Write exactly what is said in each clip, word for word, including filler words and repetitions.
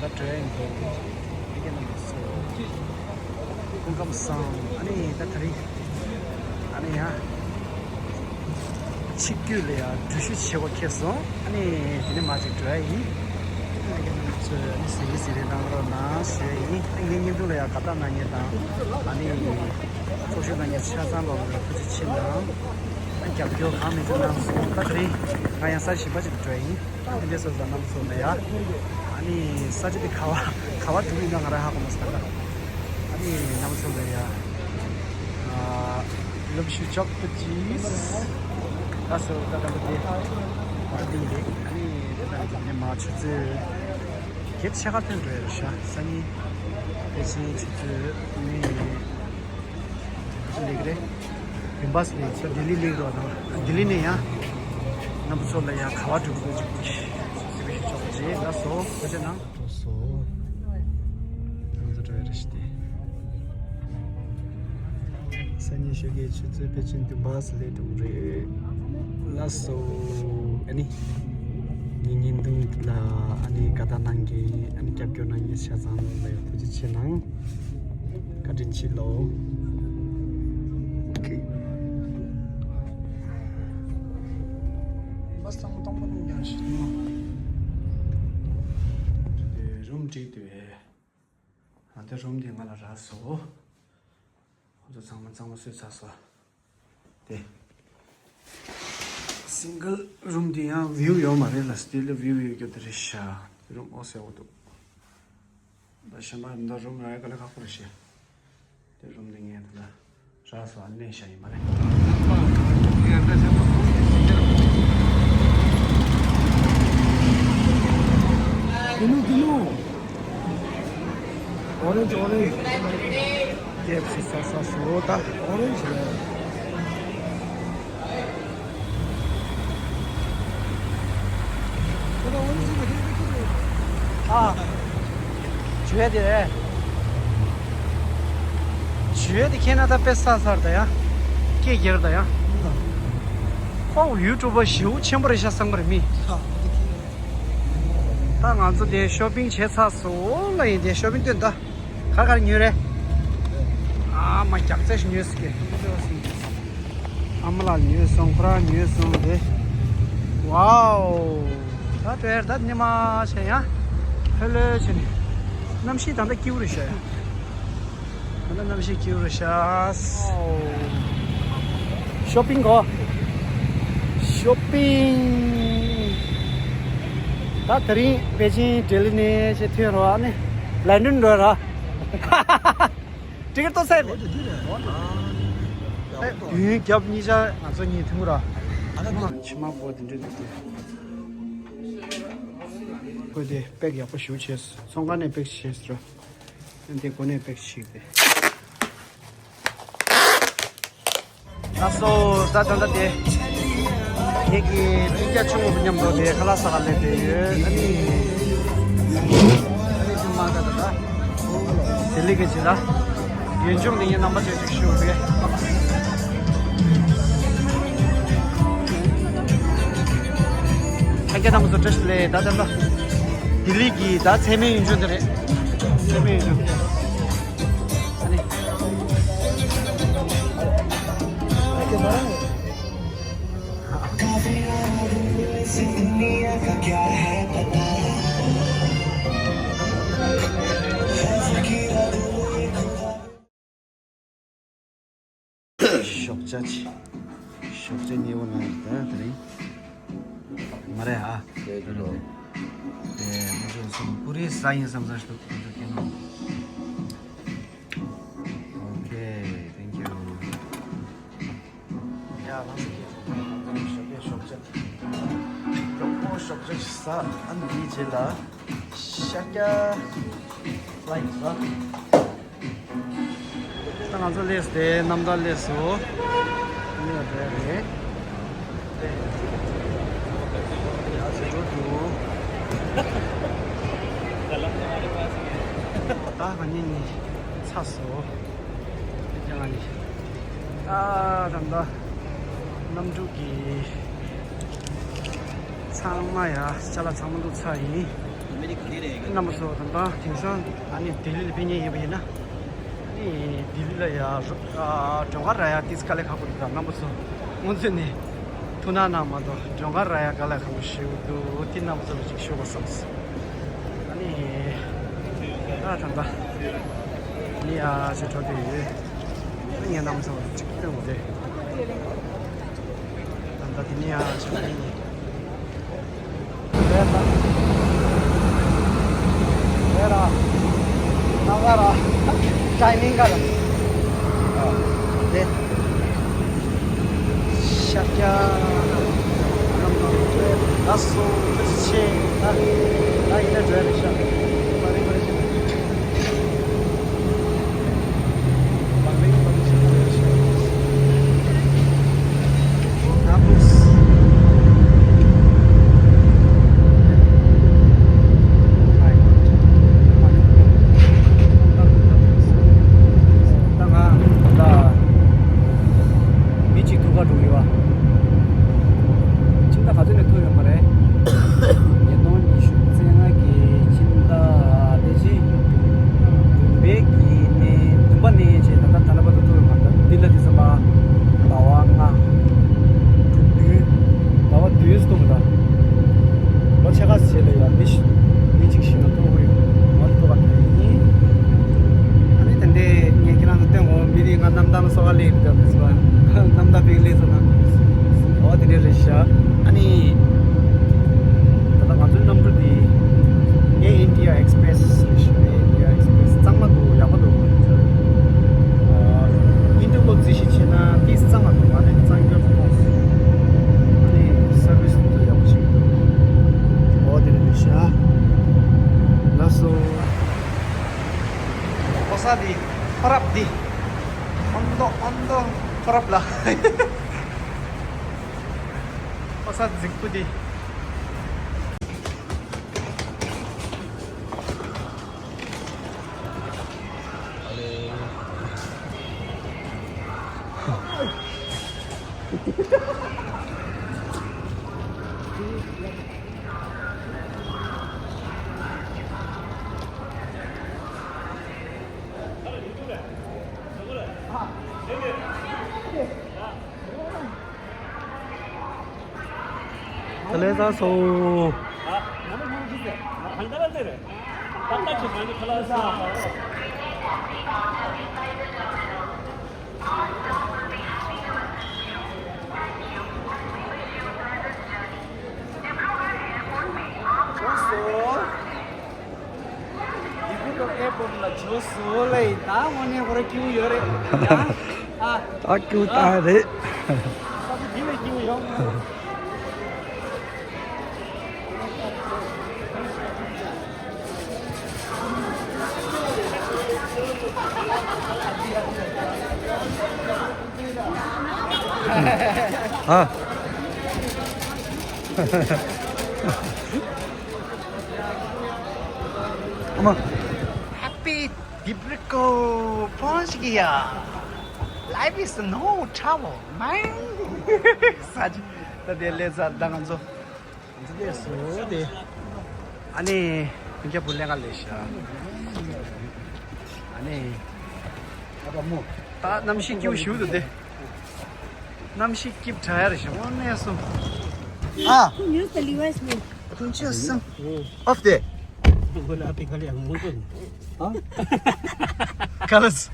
ད་བྲོས་ཡིན་འདུག་ཨ་ནི་རྣམ་པ་ཚོ་སྐུ་ཁམས་བཟང་། ཨ་ནི་ད་དེ་རིང་ཨ་ནི་ཡ་ཆིབས་བསྒྱུར་ལ་ཡ་འགྲུལ་བཞུད་བྱེད་དགོས་ཁེལ་སོང་། ཨ་ནི་དེ་ནས་མ་ཅིག་བྲོས་ཡིན། ཨ་ནི་རྣམ་པ་ཚོས་ཨ་ནི་གཟིགས་གཟིགས་རེ་གནང་རོགས་གནང་ཞུ་ཡ་ཡིན། ཨ་ངའི་བརྙན་ཐུང་ལ་ཡ་དགའ་རྟགས་གནང་མཁན་དང་ཨ་ནི་ཚོགས་ཞུགས་གནང་མཁན་ཆ་ཚང་ལོག་ལ་ཐུགས་རྗེ་ཆེ་གནང་། ཨ་རྒྱབ་སྐྱོར་གང་མི་ཚེ་གནང་སོང་། ད་དེ་རིང་ང་ཡང་ས་གཞན་པ་ཅིག་ཏུ་བྲོས་ཡིན། ཨ་ནི་འདི་སོ་སོ་རྣམ་པ་ཚོ་ལ་ཡ། ཨ་ནི་ས་ཆ་འདི་ག་བ་ག་བ་འགྲོ་གི་ཡིན་ན་ང་རང་ཧ་གོ་མ་སོང་ད། ཨ་ནི་རྣམ་པ་ཚོ་ལ་ཡ། ཨ་ལུམ་ཤུ་ཅོག་ཏུ་ཅིས། ད་སོ་ད་ད་ད་དེ། ཨ་དེ་རེད། ཨ་ནི་ད་ད་ད་ནི་མ་ཆུ་ཚོད་བརྒྱད་ཕྱེད་ཀ་ཐོན་འགྲོ་ཡ་རེད་ཤག་སང་ཉིན་ཕལ་ཆེར་ཆུ་ཚོད་ནི། ལེགས་རེད། བིམ་བྷ་སི་ལེགས་ཚོ་ལྡི་ལི་ལེགས་རོགས་དང་ལྡི་ལི་ནས་ཡང་རྣམ་པ་ཚོ་ལ་ཡང་ག་བ་འགྲོ་གི་འདུག་ཅིག་གཟིགས་པ་ཞིག་ཆོག་ཅེས་ལ་སོ་གོ་ཆ་ནང་། སོ་སོ་ང་ཚོ་འགྲོ་ཡ་རེད་ཤི་སྟེ། སང་ཉིན་ཞོགས་ཀའི་ཆུ་ཚོད་ཕལ་ཆེར་བདུན་པ་སི་ལེགས་འགྲོ་གི་རེད། ལ་སོ་ཨ་ནི་ངའི་བརྙན་ཐུང་ལ་ཨ་ནི་དགའ་རྟགས་གནང་མཁན་ཨ་ནི་རྒྱབ་སྐྱོར་གནང་མཁན་ཆ་ཚང་ལ་ཡང་ཐུགས་རྗེ་ཆེ་གནང་། བཀའ་དྲིན་ཆེ་ལོ། ཨོ་ཁེ། བ་སང་སྟོང་པ་ནང་ཡང་ཞིག་ནོ། དེ་རུམ་བྲིས་དུས། ཨ་དེ་རུམ་དེ་ང་ལ་རག་སོ། ཁོ་ཚོ་ཚང་མ་གཙང་མ་བཟོས་ཚར་སོང་། དེ། སིང་གལ་རུམ་དེ་ཡང་བིའུ་ཡོད་མ་རེད་ལ། སྟེ་ལ་བིའུ་ཡོད་རྒྱུ་དེ་རེད་ཤག་དེ་རུམ་ཨོ་སེ་འོ་འདུག་ད་གཞན་པ་འདི་རུམ་རག་ཡ་དཀའ་ལས་ཁག་པོ་རེད་ཤག་དེ་རུམ་དེ་ངས་དེ་ལ་རག་སོང་ཨ་ལེན་ཤག་ཡིན་མ་རེད། དེ་ནུ་དེ་ནུ། ཨོ་རེན་ཇི་ཨོ་རེན་ཇི། ཀེ་ཨེཕ་སི་ས་ས་སོ་ད། ཨོ་རེན་ཇི་རེད། ཨ། ཇུ་ཡ་དེ་རེད། ཇུ་ཡ་དེ་ཁྱེད་ན་ད་དཔེ་ས་སར་ད་ཡ། སྐད་རྒྱལ་ད་ཡ། ཁོ་ཡུ་ཊུབ་པ་ཞེ་པོ་ཆེན་པོ་རེད་ཤག་བསམ་གི་རེད་མི། ད་ང་ཚོ་དེ་ཤོ་པིང་བྱས་ཚར་སོང་ལ་ཡིན་དེ་ཤོ་པིང་སྟོན་ད། ག་གར་ཉོས་རེད། ཨ་མ་རྒྱག་རྩེ་ཞིག་ཉོས་སི་ཀེ། ཨ་མ་ལགས་ཉོས་སོང་ཁོ་རང་ཉོས་སོང་དེ། ཝའོ། ད་དེར་ད་ཉི་མ་བྱས་ཡ། ཧེ་ལོ་བྱས་ནས། གནམ་གཤིས་ད་ལྟ་སྐྱིད་པོ་རེད་ཤག་ཡ། ད་ལྟ་གནམ་གཤིས་སྐྱིད་པོ་རེད་ཤག་ཨོ། ཤོ་པིང་གོ། ཤོ་པིང་། ད་དེ་རིང་པེ་ཅིང་ལྡི་ལི་ནས་ཆེ་ཐོན་རོགས་ཨ་ནི། ལན་ཌན་འགྲོ་ར། ཊི་ཀེ་ཊི་ཏོ་སེ་རེད། ཡུན་རྒྱབ་གཉིས་ཆ་ང་ཚོ་གཉིས་ཐུང་ར། ཕྱི་མ་པོ་དེ་འདྲ་འདུག་སྟེ། ཁོས་དེ་པེག་ཡག་པོ་ཞེ་པོ་བྱས་སོང་། ཚོང་ཁང་ནས་པེག་བྱས་སོང་ར། དེ་གོ་ནས་པེག་བྱས་ཏེ། ལགས་སོ། ད་ད་ལྟ་དེ། ངེད་ཀྱི་སྤུན་ཀྱག་ཆུང་ངུ་མཉམ་དུ་དེ་ཁ་ལག་ཟ་ག་སླེབས་བསྡད་ཡོད། ཨ་ནི། ཨ་ནི་ཅུང་མ་ད་ད་ད། དེ་ལས་ཀྱི་ཇི་ལ། ཡུན་ཅུང་དེ་ངའི་རྣམ་པ་ཅན་ཅིག་ཞུ་བས། ཨ་ཀྱ་རྣམ་པ་ཚོ་བཀྲ་ཤིས་བདེ་ལེགས། ད་ད་ད། ལྡི་ལི་གི་ད་ཚད་མའི་ཡུན་ཅུང་དེ་རེད། ཚད་མའི་ཡུན་ཅུང་དེ་རེད། ཨ་ནི། ཞོགས་ཇ་ཆེ། ཞོགས་ཇ་ཉེ་བོ་ན་ད་དེ་རིང་མ་རེད་ཨ། དེ་དུ་ལོ། དེ་མི་ཞོགས་སོང་ཀུ་རེ་ས་ཡིན་བསམ་བསམ་ཞོགས་ཀུ་རེ་ཁེ་ནོ། Okay, thank you. ཡ་ལང་ཚོ་ཁྱེད་ཚོ་ཞོགས་ཇ་ཞོགས་ཇ། ཞོགས་པོ་ཞོགས་ཇ་ཞིག་ཟ། ཨ་ནི་དེའི་རྗེས་ལ་ཤ་རྒྱ་ལ་ཡིན་ཟ། ད་ང་ཚོ་སླེབས་ཏེ་རྣམ་ཐར་སླེབས་སོང་། ཨ་ནི་ཡ་དེ་རེད། ཡ་ཟེར་འགྲོ་འདུག་ད་ག་ནས་ནི་ཚར་སོང་། ཡང་ནི། ཨ་ད་ད་གནམ་གྲུ་གི་ཚང་མ་ཡ་ཅ་ལག་ཚང་མ་བླུགས་ཚར་ཡིན། རྣམ་པ་ཚོ་ད་ལྟ་དེང་སང་ཨ་ནི་ལྡི་ལི་ལ་ཕེབས་མཁན་ཡིན་པ་ཡིན་ན། ཨ་ནི་ལྡི་ལི་ལ་ཡ་ར་ཨ་མགྲོན་ཁང་རག་ཡ་ཏིས་དཀའ་ལས་ཁག་པོ་འདུག་ད་རྣམ་པ་ཚོ་སྔོན་ཚུད་ནས་ཐུགས་སྣང་གནང་མ་གཏོགས་མགྲོན་ཁང་རག་ཡ་དཀའ་ལས་ཁག་པོ་ཞེ་པོ་འདུག་དེ་རྣམ་པ་ཚོ་ལ་ཅིག་ཞུ་དགོས་བསམས། ཨ་ནི་ད་ད་ལྟ་ནི་ཡ་ཅིག་འགྲོ་བསྡད་ཡོད། ཨ་ནི་རྣམ་པ་ཚོ་ལ་ཅིག་སྟོན་དགོས་རེད། ད་ལྟ་དེ་ནས་ཡང་ཕྱིན་པ་ཡིན། རེད་ད། རེད་ར། ང་ག་ར། ཅའི་མིང་ག་ར། རེད། ཤར་རྒྱག་ལ་སོ་ཆེ་ད། ད་ཡིན་ན་འགྲོ་ཡ་རེད་ཤག་མ་རེད་མ་རེད། མི་གཅིག་ཐུག་ག་འགྲོ་གི་བ། ཁྱིམ་བདག་ག་ཚོད་ནས་ཐུག་ཡོད་མ་རེད། ཉིས་སྟོང་ཉི་ཤུ་རྩ་ལྔ་གི་ཁྱིམ་བདག་དེ་བཞིན་བདུན་པའི་གི་ནས་བདུན་པ་ནས་བྱས་ད་ལྟ་ད་ལྟ་བར་དུ་ཐུག་ཡོད་མ་རེད། འདི་ལ་དེ་ཚོ་པ་ཟླ་བ་ལྔ་དྲུག་བདུན་ཟླ་བ་བདུན་སྟོང་དང་ལོ་ཕྱེད་ཀ་ཞིག་ལ་ཡང་མི་ཤི་མི་གཅིག་ཤི་ན་ཐུག་གི་ཡོད་མ་རེད། ཐུག་ག་ཡིན། ཨ་ནི་ད་ལྟའི་ངས་ཁྱེད་རང་ཚོ་སྟོན་གོ་མི་རིགས་ང་གནམ་ཐང་སོ་ག་ལས་ཀྱི་ད་དེ་ཚོ་པ་གནམ་ཐང་པའི་ལས་ཚོ་ན་འོ་དེ་འདྲ་རེད་ཤག་ཨ་ནི། ད་ལྟ་ང་ཚོའི་གནམ་གྲུ་འདི་Air India Express རེད་ཤག Air India Express གཙང་མ་འདུག་ཡག་པོ་འདུག་ཨ། Indigo རྩིས་གཞི་བྱས་ན་ཏིས་གཙང་མ་འདུག་ཨ་ནི་གཙང་རྒྱབ་ཏུ་ཨ་ནི་སར་བིས་འདི་ཚོ་ཡག་པོ་བྱེད་ཀྱི་འདུག་འོ་དེ་འདྲ་རེད་ཤག་ལགས་སོ། ཕོ་གསར་འདི་ཁོ་རབ་འདི་ཨོན་ཏོ་ཨོན་ཏོ་ཁོ་རབ་ལ། ཕོ་གསར་རྫིག་པོ་འདི། ཁ་ལས་ས་སོ། ཡི་གུ་ཏོ་ཨེ་པོ་ལ་ཇོ་སོ་ལེ་ད་ངོ་ནས་ཁོ་ར་སྐྱིད་པོ་ཡོད་རེད། ཨ། ད་སྐྱིད་པོ་ད་རེད། ས་ཆ་འདི་ལས་སྐྱིད་པོ་ཡོད། ཨ། ཨ་མ། Happy Dibrico Ponchgia. Life is no trouble, man. ས་ཆ་ད་དེ་ལས་ས་ད་ང་ཚོ། འདི་འདྲས་སུ་དེ། ཨ་ནི། མི་སྐྱ་བུ་ལེན་ག་ལས་ཤ། ཨ་ནི། ཨ་པ་མོ། ད་གནམ་གཤིས་སྐྱིད་པོ་ཞིག་འདུག་དེ། གནམ་གཤིས་སྐྱིད་དྲག་ཡ་རེད་ཤ། དངོས་གནས་སུ། ཨ། Who used the Levi's name? Don't you assume? Off there. ཧ། ག་ལ་སི།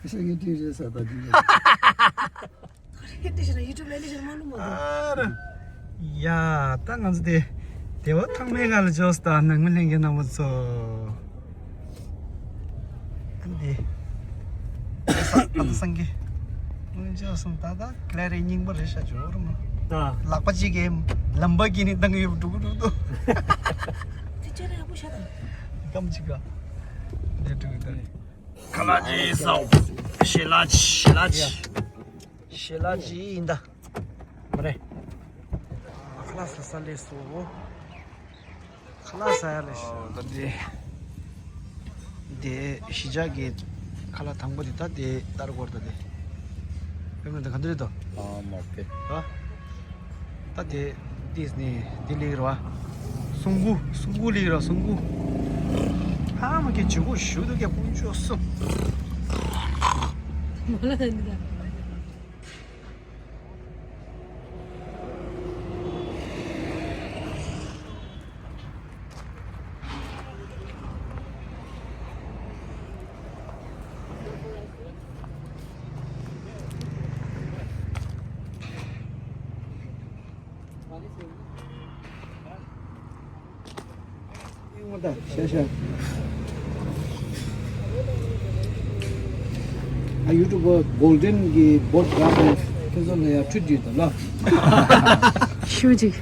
ཁྱེད་ཀྱིས་ཏི་རེ་ས་ད་ཅི། ཧེ་ཏི་ཤི་ན་ཡུ་ཊུབ་ལ་ཏི་ཤི་ན་མ་ལུ་མ་དུ། ཨ་ར། ཡ། ད་ང་ཚོ་དེ་དེ་བ་ཐང་མེ་ག་ལ་ཇོས་ད་ནང་མི་ལྷན་རྒྱས་རྣམ་པ་ཚོ། ཨ་འདི། ཨ་ད་སང་གི། ང་ཇོས་སོང་ད་ད་ཀ་ལེ་རེ་རྙིང་པ་རེ་ཤ་ཇོ་རུ་མ། ད། ལག་པ་གཅིག་གིས་ལམ་བ་གི་ནི་བཏང་གི་ཡོད་འགྲོ་གི་འགྲོ་འདུག་དེ་ཅི་རེད་ཡག་པོ་ཤ་ད། སྐམ་གཅིག་ག་འདི་འགྲོ་གི་འདུག་ཁ་ལག་ཅིག་ཟ། ཞལ་ལག་ཞལ་ལག་ཞལ་ལག་ཅིག་ཡིན་ད། མ་རེད། ཁ་ལག་ཟ་ས་ལས་སོ། ཁ་ལག་ཟ་ཡ་ལས་སོ། ད་དེ། དེ་གཞིས་ཆགས་ཀྱི་ཁ་ལག་དང་པོ་དེ་ད་དེ་ལྟར་སྐོར་ད་དེ། དཔེ་མི་འདུག་ག་འདི་རེད་དོ། ཨ་མ་ཕེ། ཨ། ད་དེ་ཏིས་ནི་ལྡི་ལི་རེད་བ། སུང་གུ་སུང་གུ་ལི་ར་སུང་གུ། ཨ་མ་ཀེ་ཇི་གུ་ཞུ་དུ་ཀེ་པུན་ཅོ་སུ། ཨ་ཡུ་ཊུབ་པར་གོལ་ཌེན་གྱི་བོ་ཊི་རག་ནས་ཁྱེད་ཚོ་ལ་ཡང་ཁྲུས་བྱེད་དང་ལ། ཞུ་ཅིག